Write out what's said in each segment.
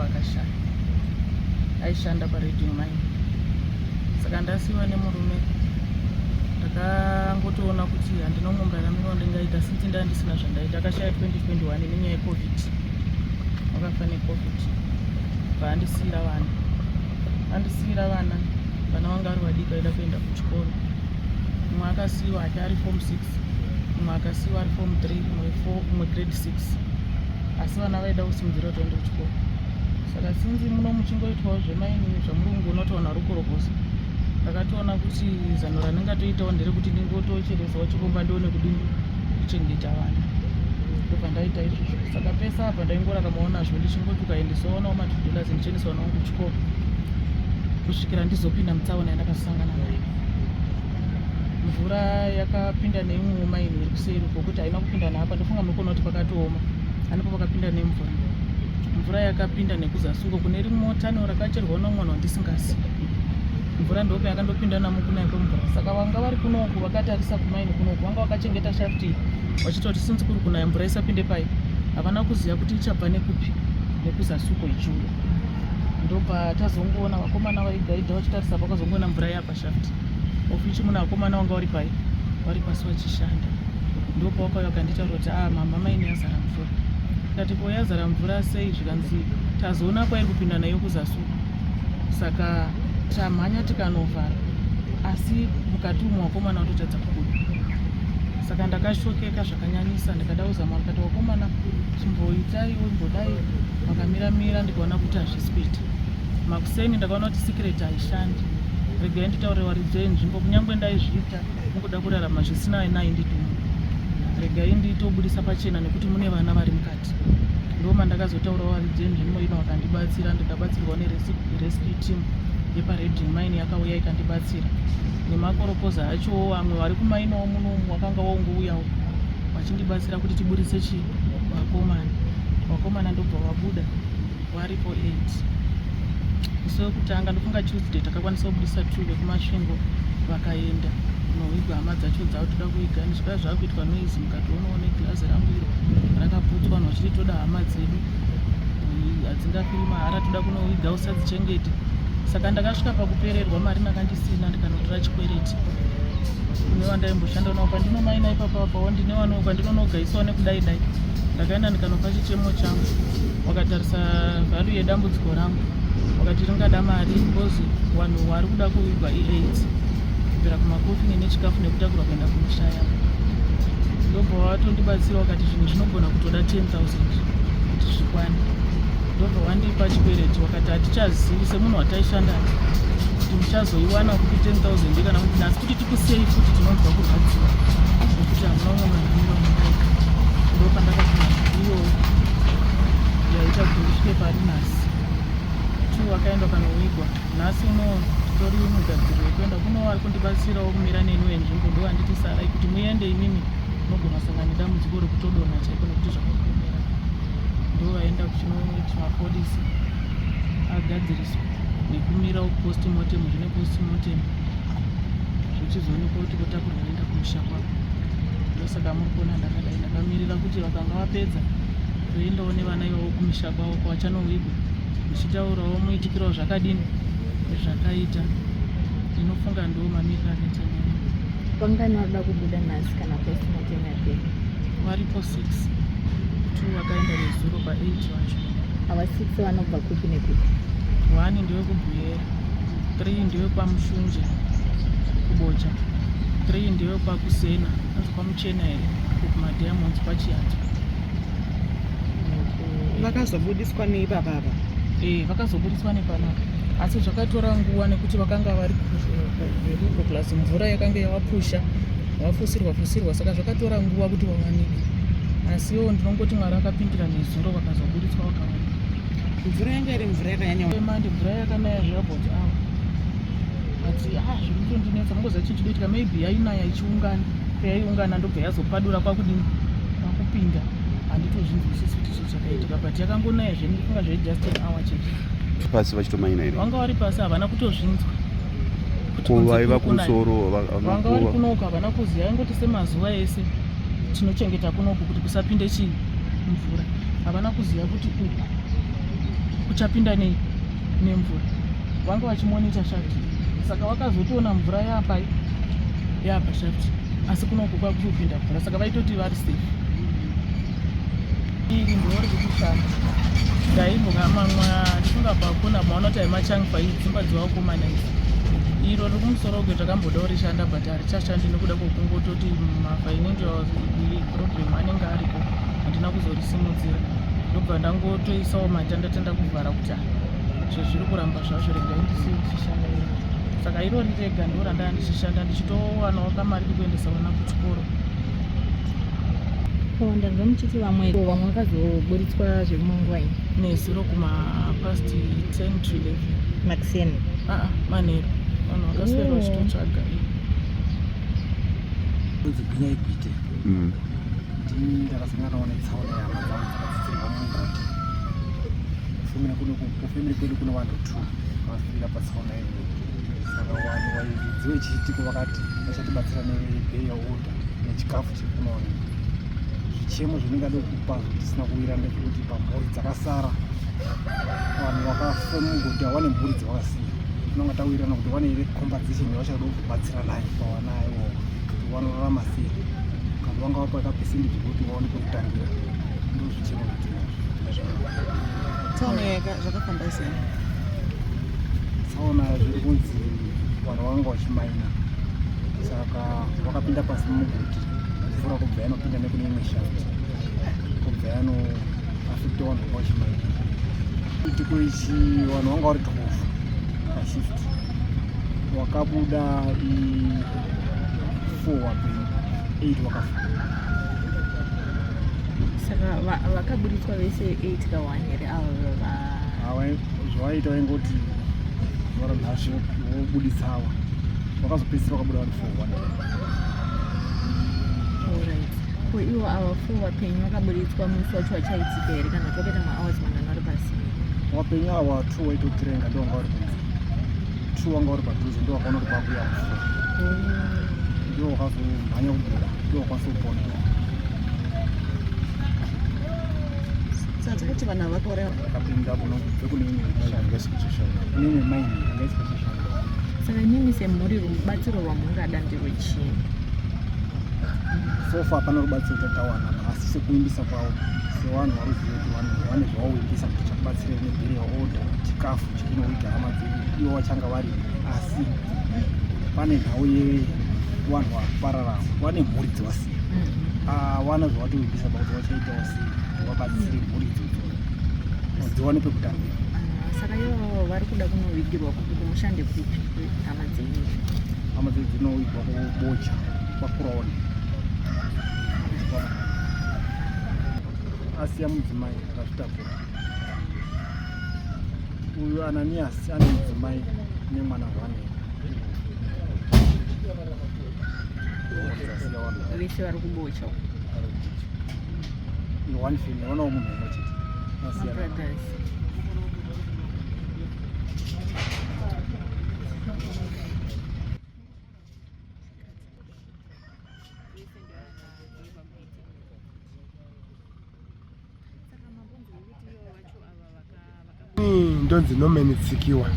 wangu akashaya, aishanda paReading Mine. Saka ndasiyiwa nemurume, ndakangotoona kuti handina umwe muraramiro wandingaita since ndaa ndisina zvandaita. Akashaya 2021 nenyaya yeCovid, wakafa neCovid. Bva andisiira vana, andisiira vana, vana vanga vari vadiki vaida kuenda kuchikoro. Mumwe akasiyiwa ake ari form 6, mumwe akasiyiwa ari form 3, mumwe 4, mumwe grade 6, asi vana vaida kusimudzira kuti vaende kuchikoro. Saka since muno muchingoitwawo zvemaini zvamurungu, unotoona rukorokoso, ndakatoona kuti zano randingatoitawo nderekuti ndingotocheresawo chikomba, ndione kudini kuchengeta vana. Ndobva ndaita izvozvo. Saka pese apa ndaingoraramawo nazvo, ndichingoti ukaendesawo nawo ma$2, ndichiendesawo nawo kuchikoro, kusvikira ndizopinda mutsaona yandakasangana nayo. Mvura yakapinda neimwewo maini iri kuseri uko, kuti haina kupinda naapa. Ndofunga muri kuona kuti pakatooma, anipo pakapinda nemvura. Mvura yakapinda nekuzasi uko kune rimwe tunnel rakacherwa nomwana wandisingazivi. Mvura ndopa yakandopinda namo kunaya kwemvura. Saka vanga vari kunoku vakatarisa kumaini kunoku, vanga vakachengeta shaft iyi vachita kuti since kuri kunaya, mvura isapinde pai. Havana kuziva kuti ichabva nekupi, nekuzasi uko ichiuya. Ndobva tazongoona vakomana vaigaidha vachitarisa, vakazongoona mvura yapashaft, of which muna vakomana vanga vari pai, vari pasi vachishanda. Ndopavakauya vakanditaura kuti, "Ah, mama, maini yazara mvura." Ndikati, "Ko yazara mvura sei?" Zvikanzi, "Tazoona kwairi kupinda nayo kuzasi uko, saka tamhanya tikanovhara, asi mukati umu vakomana vatotadza kubuda." Saka ndakashokeka zvakanyanyisa. Ndikada kuzama, ndikati, "Vakomana, chimboitaiwo, imbodai." Vakamiramira, ndikaona kuti hazvisi kuita. Makuseni ndakaona kuti secret haishandi, regai nditaure varidzi venzvimbo. Kunyange ndaizviita mukuda kurarama zvisina naindidhumu, regai nditobudisa pachena nekuti mune vana vari mukati. Ndo mandakazotaurawo varidzi venzvimbo ino, vakandibatsira. Ndikabatsirwa nerescue team yepaReading Mine, yakauya ikandibatsira nemakorokoza achowo. Vamwe vari kumainawo munomu wakanga waungouyawo vachindibatsira kuti tiburitse chi vakomana. Vakomana ndobva vabuda varipo 8. Musi wekutanga, ndofunga Tuesday, takakwanisa kubudisa 2 vekuMasvingo, vakaenda kunovigwa hama dzacho dzavo. Toda kuiga zvikaa zvakuitwa noise mukati, negirazi rangu iro rakaputswa, vanhu vachiti toda hama dzedu, hadzingafiri mahara, toda kunoviga, usadzichengete. Saka ndakasvika pakupererwa, mari ndakandisina, ndikanotora chikwereti kune vandaimboshanda navo pandinomaina ipapa pawo. Ndine vanhu kwandinonogaisawo nekudai dai. Ndakaenda ndikanopa chichemo changu, wakatarisa value yedambudziko rangu, wakati ringada mari because vanhu vari kuda kuvigwa i8, kubvira kumakofini nechikafu nekutakurwa kuenda kumisha yavo. Ndobva vatondibatsira, wakati zvinhu zvinogona kutoda 10 000 kuti zvikwane. Ndobva wandipa chikwereti, wakati hatichazivi semunhu wataishanda kuti muchazoiwana kupi 10 000 kana kuti nhasi kuti tikusei futi. Tinonzwa kurwadziwa nekuti hamuna umwe mararamiro amungaita. Ndopandakafunga iyoyo yaita kuti ndisvike pari nhasi. Two vakaenda kanovigwa. Nhasi uno titori mugadziriro yekuenda kuno. Vari kundibatsirawo kumira neni wenzvimbo, ndo vanditi sarai kuti muende imimi, munogona kusangana nedambudziko rekutodonha chaiko nekuti zvakakuomera. Ndo vaenda kuchinoti mapurisa agadziriswa nekumirawo postmortem, zvine postmortem zvichizoonekwa kuti votakurwa voenda kumusha kwavo. Ndosaka muri kuona ndakadai, ndakamirira kuti vakanga vapedza toendawo nevana ivavo kumisha kwavo kwavachanovigwa, ndichitaurawo muitikirawo zvakadini zvakaita. Ndinofunga ndo mamiriro akaita nyaya. Vangani varikuda kubuda nhasi kana postmortem yapera? Varipo 6, 2 vakaenda nezuro pa8 vacho. Ava 6 vanobva kupi nekupi? 1 ndewekuBuhera, 3 ndewekwaMushunje kuBocha, 3 ndewekwaKusena, anzi kwaMuchena here, kumaDiamonds kwaChiadzwa. Vakazobudiswa neipapapa? Vakazobudiswa nepanapa, asi zvakatora nguva nekuti vakanga vari kuruko, plus mvura yakanga yavapusha, vafusirwa fusirwa, saka zvakatora nguva kuti vawanike. Asiwo ndinongoti Mwari akapindira nezuro, vakazobudiswa vakawanika. Mvura yanga iri mvura yakanyanya? Mande mvura yakanaya zveabout hour, but ah, zviri kutondinetsa, mungoziva chinhu chinoitika, maybe yainaya ichiungana, payaiungana ndobva yazopadura kwakudini, kwakupinda. Handitozvinzwisisi kuti chii chakaitika, but yakangonaya zvendifunga zvejust an hour chete. Pasi vachitomaina here? Vanga vari pasi, havana kutozvinzwa kuti Ko kunze vaiva kuri kunaya. kumusoro Vanga vari makuva? kunoku, havana kuziva. Ingoti semazuva ese tinochengeta kunoku kuti kusapinde chii, mvura. Havana kuziva kuti uku Kuchapinda nei nemvura. Vanga vachimonita shaft. Saka vakazotoona mvura yapai yapa shaft. Asi kunoku kwakutopinda mvura. Saka vaitoti vari safe. Iri ndori kushanda. Ndaimbonga mamwe ndifunga pakona maona kuti aimachangfa dzimba dzevakomana idzi. Iro riri kumusoro uko takamboda kurishanda but harichashandi nekuda kwekungototi mafinancial problem anenge ariko, handina kuzorisimudzira, ndobva ndangotoisawo matanda tanda kuvhara kuti ah, zvezviri kuramba zvazvo, regai ndisiye ndichishanda iro. Saka irori rega ndo randaa ndichishanda, ndichitowanawo kamari kekuendesa vana kuchikoro. Ko ndanzwa muchiti vamwe vakazoburitswa zvemunguva iyi? Nezuro kuma past 10 to 11. Makuseni? Aa, manheru. Vanhu vakaswera vachitotsvaga. Kunzi Gwinya Igwite. Ndini ndakasanganawo netsaona yehama dzangu dzakatsitirwa mumugodhi. Kufamily kwedu kune vanhu two vafira patsaona iyoyo. Saka vanhu varidzi vechiitiko vakati vachatibatsira neburial order nechikafu chekunooneka. Zvichemo zvindingade kupa zvatisina kuwira ndezvekuti pamhuri dzakasara, vanhu vakafa mumugodhi hawane mhuri dzavakasiya. Tinonga tawirirana kuti wane here compensation yavachada kubatsira nayo pavana ivovo, kuti vanorarama sei, kana vanga vapa kapercentage yekuti vaone pekutangira. Ndo zvichemo zvatinazvo. Tsaona zvakafamba sei? Tsaona zviri kunzi vanhu vanga vachimaina, saka vakapinda pasi mumugodhi, mvura kubva yanopinda nekune imwe shaft, kubva yanoafecta vanhu vanga vachimaina. Chiitiko ichi, vanhu vanga vari 12 pashift, wakabuda i4 wapenyu, 8 wakafa. Saka vakaburitswa vese 8 ka1 here ava? Zvawaita waingoti zuva ranhasi wobuditsa ava, wakazopedzisira wakabuda vari 4 one. Alright. Ko ivo ava four vapenyu vakaburitswa musi wacho wachaitika here, kana kuti vakaita mahours mangani vari pasi? Wapenyu ava two waitotirenga, ndo wanga vari kunze, two wanga vari padhuze, ndo wakaona kuti kwakuya kufa, ndo wakazomhanya kubuda, ndo wakwanisa kupona. Saka tikuti vanhu ava vakauraiwa? Akapinda kubve kune imwe kune imwe mine yanga isikachashanda. Saka imimi semhuri, rubatsiro rwamungada nderwechii? So far hapana rubatsiro tatawana, asi sekuimbisa kwavo, sevanhu varuziva kuti vanhu vane zvavauimbisa kuti chakubatsira neburial order, chikafu chekunoviga hama dzedu ivo vachanga varipo. Asi pane nhau yevanhu vapararama, vane mhuri dzavasiya, hawana zvavatovimbisa pakuti vachaitawo sei kuti vabatsire mhuri idzodzo dziwane pekutangira. Ah, saka ivo vari kuda kunovigirwa kupi? Kumushande kupi hama dzenyu? Hama dzedu dzinovigwa kuBocha, kwaKuraone. Asiya mudzimai akazvitakura. Uyu Ananias ane mudzimai nemwana one. Asiya vanhu. Vese vari kuBocha? One family, vanawo munhu umwe chete. Asiya. Mabrothers? Ndonzi Norman Tsikiwa.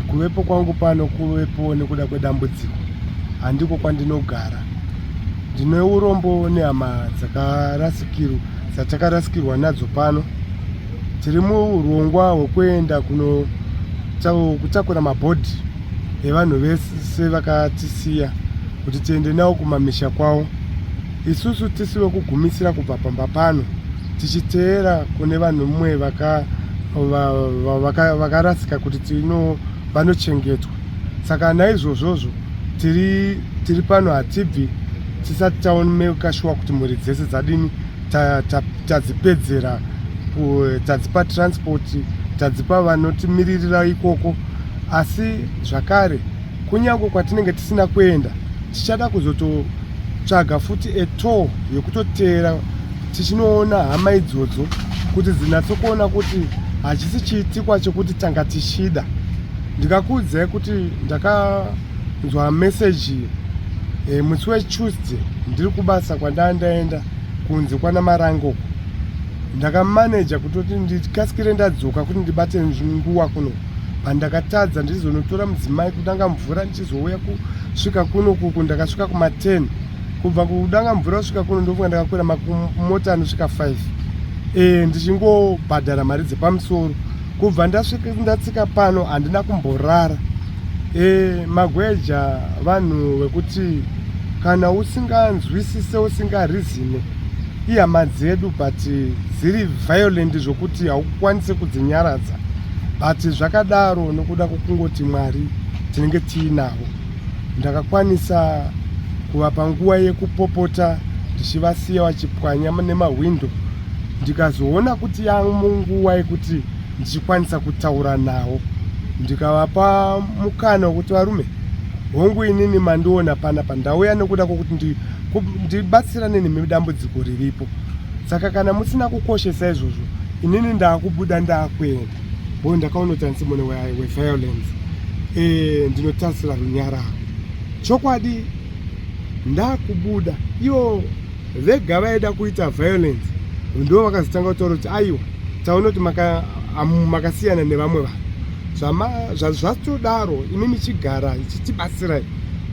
Kuvepo kwangu pano kuvepo nekuda kwedambudziko, handiko kwandinogara. Ndine urombo nehama dzakarasikirwa, dzatakarasikirwa nadzo pano. Tiri muurongwa hwekuenda kunotakura mabhodhi evanhu vese vakatisiya kuti tiende navo kumamisha kwavo. Isusu tisi vekugumisira kubva pamba pano, tichiteera kune vanhu mumwe vakarasika kuti tino vanochengetwa. Saka naizvozvozvo tiri pano, hatibvi tisati taoneka shuwa kuti mhuri dzese dzadini, tadzipedzera, tadzipa transport, tadzipa vanotimiririra ikoko. Asi zvakare, kunyange kwatinenge tisina kuenda, tichada kuzototsvaga futi etour yekutoteera tichinoona hama idzodzo kuti dzinatsokuona kuti hachisi chiitikwa chekuti tanga tichida. Ndikakuudzai kuti ndakanzwa meseji musi weTuesday ndiri kubasa kwandaa ndaenda kunze kwana Marango. Ndakamaneja kutoti ndikasikire ndadzoka kuti ndibate nguva kuno, pandakatadza ndichizonotora mudzimai kudanga mvura, ndichizouya kusvika kuno kuku ndakasvika kuma10. Kubva kudanga mvura kusvika kuno ndofunga ndakakwira mota anosvika 5, ndichingobhadhara mari dzepamusoro. Kubva ndasvika ndatsika pano handina kumborara. Magweja vanhu vekuti kana usinganzwisise, usingarizine, ihama dzedu, but dziri violent zvokuti haukwanisi kudzinyaradza. But zvakadaro, nokuda kwokungoti Mwari tinenge tiinavo, ndakakwanisa kuvapa nguva yekupopota, ndichivasiya vachipwanya nemahwindo. Ndikazoona kuti yamunguva yekuti ndichikwanisa kutaura navo, ndikavapa mukana wekuti, "Varume, hongu, inini mandiona panapa ndauya nekuda kwokuti ndibatsirane nemidambudziko riripo. Saka kana musina kukoshesa izvozvo, inini ndaakubuda, ndaakuenda bo ndakaona kuti handisi munhu weviolence. Ndinotarisira runyararo. Chokwadi ndakubuda, ivo vega vaida kuita violence ndo vakazotanga kutaura kuti, 'Aiwa, taona kuti makasiyana nevamwe vanhu. Zvatodaro imi michigara ichitibatsirai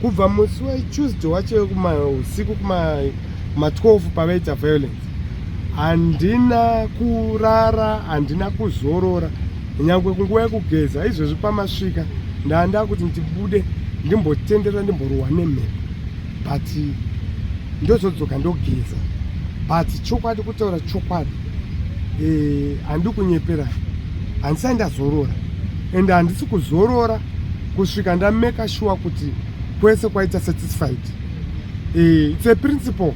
kubva musi weTuesday wacho usiku kuma12 pavaita violence. Handina kurara, handina kuzorora, nyangwe kunguva yekugeza. Izvezvi pamasvika ndanda kuti ndibude ndimbotenderera, ndimborohwa nemhepo, but ndozodzoka ndogeza. But chokwadi, kutaura chokwadi, handi kunyeperai, handisati ndazorora, ende handisi kuzorora kusvika ndameka sure kuti kwese kwaita satisfied. It's a principle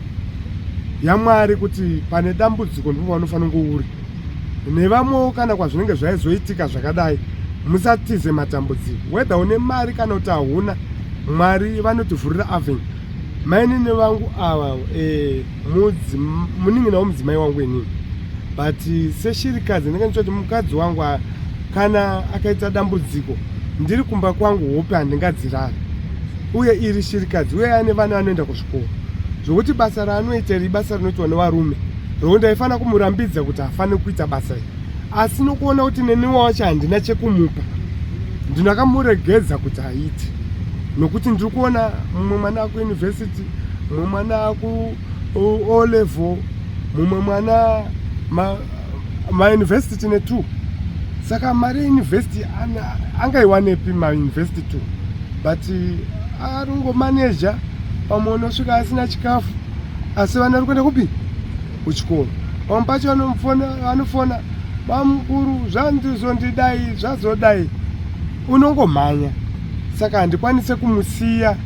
yaMwari kuti pane dambudziko ndipo panofanira kunge uri nevamwewo. Kana kwazvinenge zvaizoitika zvakadai, musatize matambudziko, whether une mari kana kuti hauna. Mwari vanotivhurira avenue. Mainini vangu ava, munin'ina womudzimai wangu inini, but seshirikadzi ndinenge ndichoti mukadzi wangu kana akaita dambudziko ndiri kumba kwangu, hope handingadzirari. Uye iri shirikadzi, uye ane vana vanoenda kuzvikoro, zvokuti basa raanoita iri basa rinoitwa nevarume, rokuti ndaifanira kumurambidza kuti haafaniri kuita basa iri. Asi nokuona kuti neniwo wacho handina chekumupa, ndinakamuregedza kuti aite, nokuti ndiri kuona mumwe mwana akuuniversity, mumwe mwana aku O level, mumwe mwana mauniversity tine two. Saka mari yeuniversity angaiwanepi mauniversity two? But ari kungomaneja. Pamwe unosvika asina chikafu, asi vana vari kuenda kupi? Kuchikoro. Pamwe pacho vanofona, "Bamukuru, zvandizondidai, zvazodai," unongomhanya. Saka handikwanise kumusiya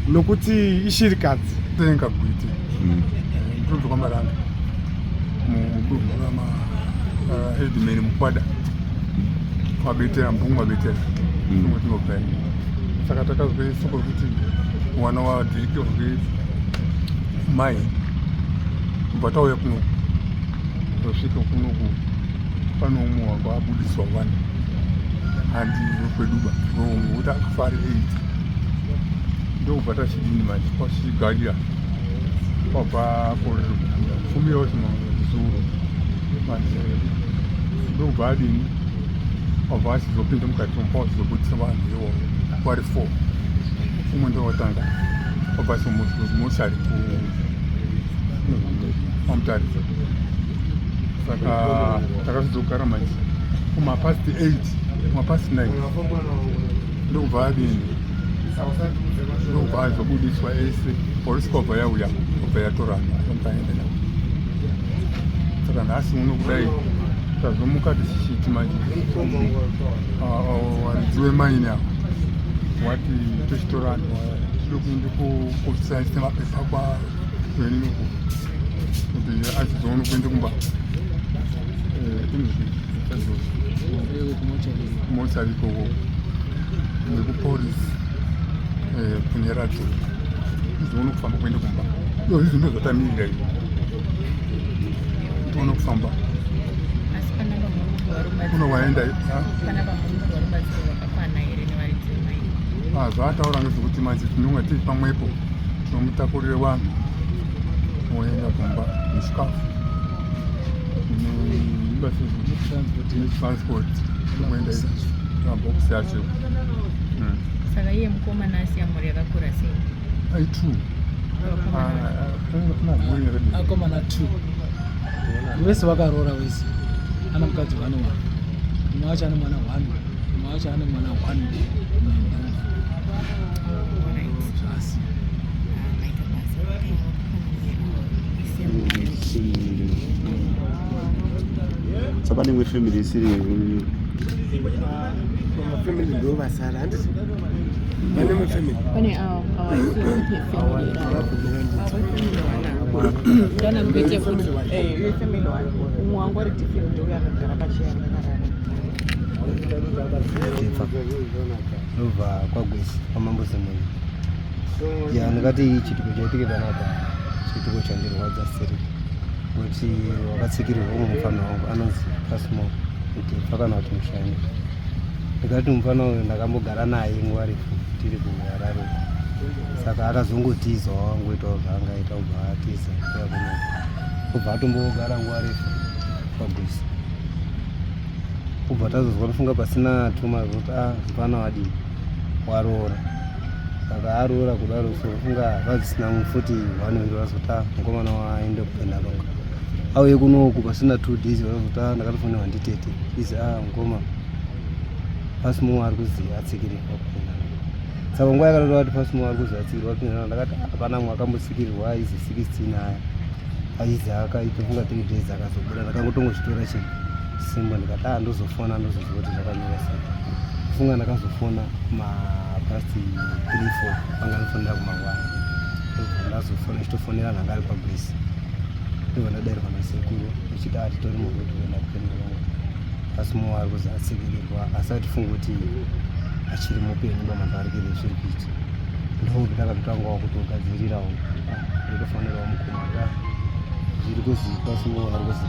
nokuti ishirikadzi. Tenga gwiti. Ndinobva kwaMaranga, mudunhu rama headman Mukwada, kwabetera mbungu wabetera tinobva. Saka takazwe soko rekuti mwana wadhirike mai, kubva tauya kuno. Tosvika kunoku, pane umwe wanga abudiswa wani, handi wekweduba kuti akafa ari 8. Ndokubva tachidini manje, kwachigarira kwabva fumira kuti zuro manje, ndokubva adini, wabva achizopinda mukati umu, pawachizobudisa vanhu ivo vari four. Umwe ndowatanga wabva achimochari kwaMutare. Saka takazozogara manje kumapast 8, kumapast 9, ndokubva adini, ndokubva azobudiswa ese. Polisi kwabva yauya, kwabva yatorana, aenda navo. Saka nhasi uno kudai tazomuka tichichiti manje varidzi vemaini ava wati tochitorana, tiri kuenda kusaisa mapepa kwaeninoku kuti achizoona kuenda kumba. Kumochari ikoko nekupolisi kuNyaradzo, tizoona kufamba kuenda kumba. Izvozvi ndo zvatamirira izvi, tione kufamba. Asi panapa muri kupiwa rubatsiro? Kuno waenda. Panapa muri kupiwa rubatsiro rwakakwana here nevaridzi vemaini? Zvaataura ngezvekuti manje tinonga tiri pamwepo, tinomutakurire vanhu voenda kumba nechikafu. Netransport kuenda mabhokisi acho. Saka iye mukomana asiya mhuri yakakura sei? Ai two. Mhuri yakadii? Akomana two vese vakaroora, vese ana mukadzi one one. Mumwe wacho ane mwana one, mumwe wacho ane mwana one. Alright. Zvasi. Ah, maita basa. Isiya mhuri. Saka pane imwe family isiri Mafamily ndo vasara, handiti? Pane mafamily. Pane avo ava family. Ndana mupete futi. Iwe family one. Umwe wangu ari different, uyo akagara pachiyana akarara. Tepfa ndobva kwaGwesi, kwaMambo Zimunhu. Ya, ndingati chiitiko chaitike panapa chiitiko chandirwadza seri, kuti wakatsikirirwa umwe mufana wangu anonzi Pasmo Mutepfa kana kuti Mushandi. Ndikati mufana uyu ndakambogara naye nguva refu tiri kuHarare uko. Saka akazongotizawo, wangoitawo zvaangaita, kubva atiza kuya kuno, kubva atombogara nguva refu paGwesi, kubva tazozwa kufunga pasina tuma kuti a mufana wadii, waroora. Saka aroora kudaro, so kufunga vazisina futi one week, vazoti a mukomana waende kuPenhalonga, auye kunoku. Pasina 2 days vazoti a ndakatofonerwa nditete izi a mukoma Pasimo ari kuzi atsikirirwa kuPenhalonga. Saka nguva yakatotora kuti Pasimo ari kuzi atsikirirwa kuPenhalonga, ndakati hapana mwe akambotsikirirwa aizi 16 aya, aizi akaita funga 3 days akazobuda. Ndakangotongozvitora chi simbo, ndikati a ndozofona, ndozoziva kuti zvakamira sei. Funga ndakazofona mapast 3 4, panga ndifonera kumangwana. Ndobva ndazofona, chitofonera nhanga ari paGwesi. Ndobva ndadairwa nasekuru echiti ati tori muroad kuenda kuPenhalonga, Pasimo ari kuzi atsikirirwa, asi atifunga kuti achiri mupenyu pamadarikiro ezviri kuita. Ndokuti ndakatotangawo kutogadzirirawo, ndotofanirawo mukoma ta zviri kuzi Pasimo ari kuzi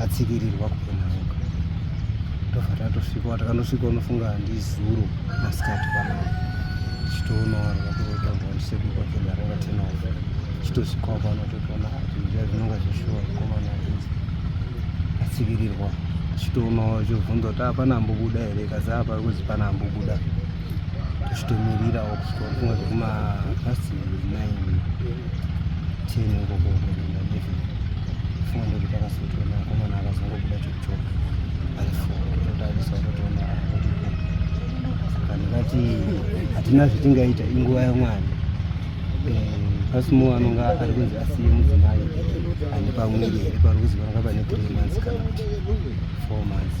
atsikirirwa kuPenhalonga. Ndobva tatosvika, takandosvika unofunga ndizuro masikati panapa, tichitoonawo vanhu vatotambwa ndisekuru paPenhalonga tenof. Tichitosvikawo pano, totoona zvinhu zviya zvinonga zveshuwa, mukomana achinzi atsikirirwa. Tichitoonawo chobvunza kuti apana ambobuda here, kazi apa ari kuzi pana ambobuda. Tichitomirirawo kusvika unofunga zvekuma past 9 10 ukoko kuenda 11. Funga ndokuti akazotoona mukomana akazongobuda chokuchoka ari four, tototarisa, totoona aripo. Saka ndingati hatina zvetingaita, inguva yaMwari. Pasimo anonga ari kunzi asiye mudzimai ane pamwiri here, pari kuzi panonga pane 3 months kana kuti 4 months.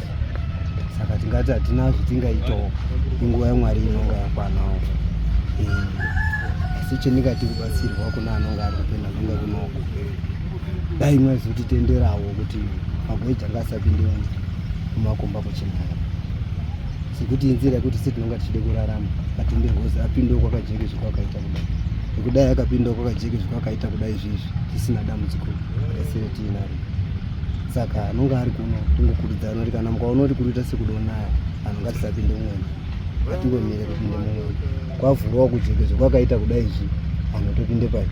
Saka tingati hatina zvetingaitawo, inguva yaMwari inonga yakwanawo. Asi chendingati kubatsirwa kuna anonga ari kuPenhalonga kunoko, dai maizotitenderawo kuti magweja ngaasapinde mumakomba kuchinaya, sekuti inzira yekuti se tinonga tichide kurarama. Atenderwa kuzi apindewo kwakajeke zvekwakaita kudai, nekudai akapindawo kwakajeke zvekwakaita kudai izvezvi tisina dambudziko resere tiinaro. Saka anonga ari kuno, tingokurudzana kuti kana mukaona kuti kuri kuita sekudonaya, anhu ngatisapinde mumwena, ngatingomire kupinde mumwena. Kwavhurwawo kujeke zvekwakaita kudai izvi, anhu topinde pai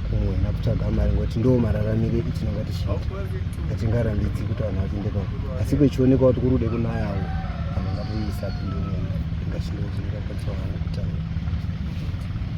kumwena kutsvaga mari, ngokuti ndo mararamire itinonga tichiita. Hatingarambidzi kuti vanhu vapinde pano, asi kwechionekwa kuti kuri kude kunayawo, vanhu ngatisapinde mumwena. Ingachindozvingakwanisa hangu kutaura.